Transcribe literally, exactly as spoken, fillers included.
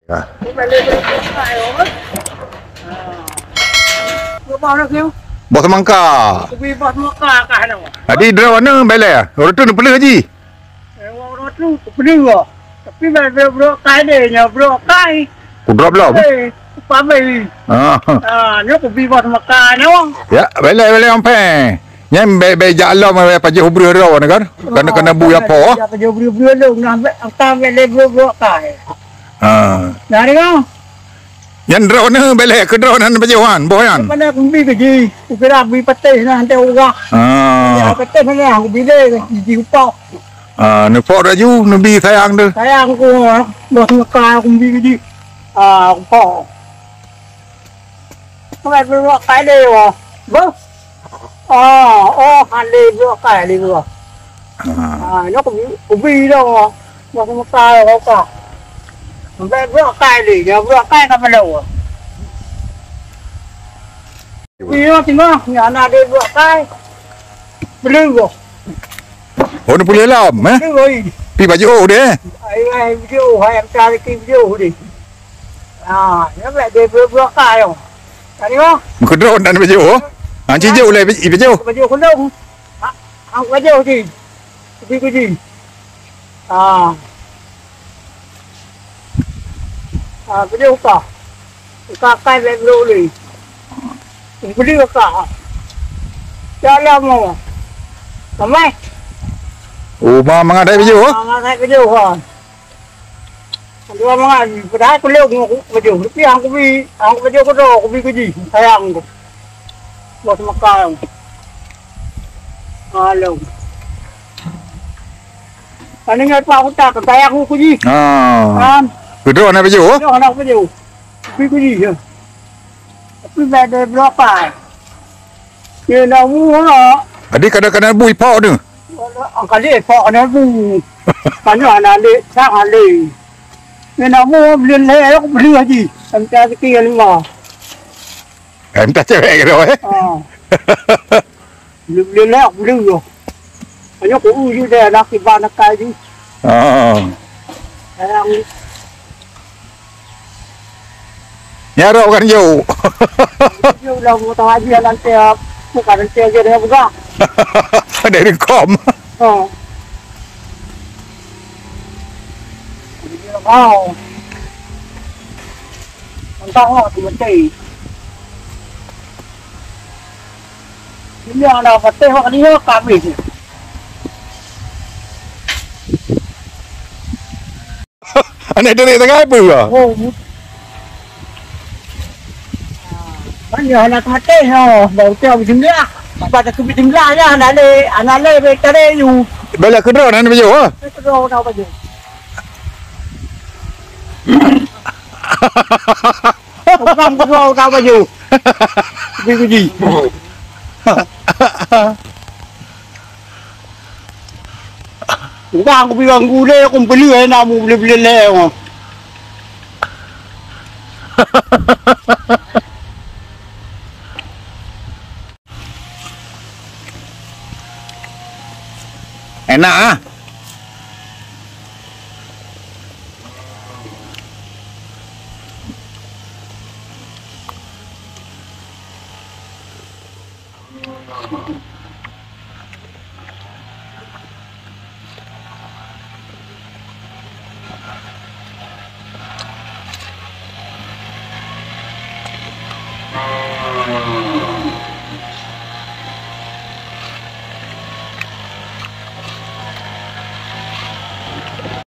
Ya. Boh semangka. Jadi droeneuh bèk lé. Ureueng tu neupeuleueh ji. Ureueng tu neupeuleueh. Tapi bèk brok kai deh, nyoe brok kai. Kudrop lom. Eh, upami. Ah. Ah, nyoe kubi boh semangka nyoe. Ya, bèk lé, bèk lé ampé. Nyan bèk, bèk jak lom, bèk pajoh breueh droeneuh kan. Kana, kana bu ya po. Pajoh breueh-breueh lôn, nah bèk angka bèk lé brok kai. Ha. Nah, tengok. Nyan droeneuh bèk lé, keu droeneuh pajoh nyan, boh nyan. Mana kumbi keu ji, kukira bui patéh nah, teuh urah. Ha. Ya, patéh mana, kumbi lé, ji upok. Ha, neupok laju, neubi sayang tu. Sayang ku, boh semangka kumbi keu ji. Ha, upok. Kumbi brok kai lé, boh. Boh. Oh, oh, han lé brok kai lé brok. Ah. Ah, nyoe kubi, kubi dong. Boh semangka ka. Sampai brok kai lé, nyoe brok kai ka peunoh. Kubi nyoe singoh, nyoe hana lé brok kai. Peuleueh boh. Oh, neupeuleueh lom, eh? Peuleueh boh. Pi pajoh deh. Ai, ai, pajoh, hai, am cari ki pajoh deh. Ah, nyoe bèk deh brok kai nyoe. Tadi boh. Meukeudroe dan pajoh. Ha, ci jeuh ulèe i pajoh. Pajoh keunoe. Ha, ha, pajoh ji. Kubi keu ji. Ah. Ah, pajoh ka. Ka kai bèk brok lé. Beli ka. Dalam apa? Kamai. Oh, ma mangat hai pajoh? Mangat hai pajoh, ha. Dua mangat, padahai kulông ku pajoh. Tapi hang kubi, hang kupajoh keudroe, kubi keu ji. Sayang ku. Boh semangka. Halo. Ani ngai pak utak, sayang ku keu ji. Ah. Kan? Keudroe hana pajoh? Keudroe hana pajoh. Kubi keu ji, ya. Tapi bèk deh brok kai. Ye na mu ha. Jadi kadang-kadang bu ipok tu. Ang kali ipok na bu. Tanya anak dek, sang alé. Ye na mu beli lé, aku beli haji. Minta rezeki yang lima. Minta cewek gitu, eh? Ah. Beli-beli lé, aku beli yo. Ayo, aku uyu deh, nak iba nak kai ji. Ah. Sayang. Nyan rot bukan jok. Jok lah, mau tahu haji nanti, bukan nanti aja dia buka. Ada rengkom. Oh. Oh. Entah lah, tu mesti. Ini ada patah, wak dia, kami. Aneuk deret teuka peue ka? Oh. Kan ya, anak mati, oh, bau teh bismillah. Apa tak bismillah ya, anak le, anak le, be tare yu. Bela keudroe nan baju, ha? Keudroe na baju. Tukang keudroe na baju. Biji-biji. Udah aku bilang gulai, aku beli, eh, nak mau beli-beli leh, oh. Enak ah.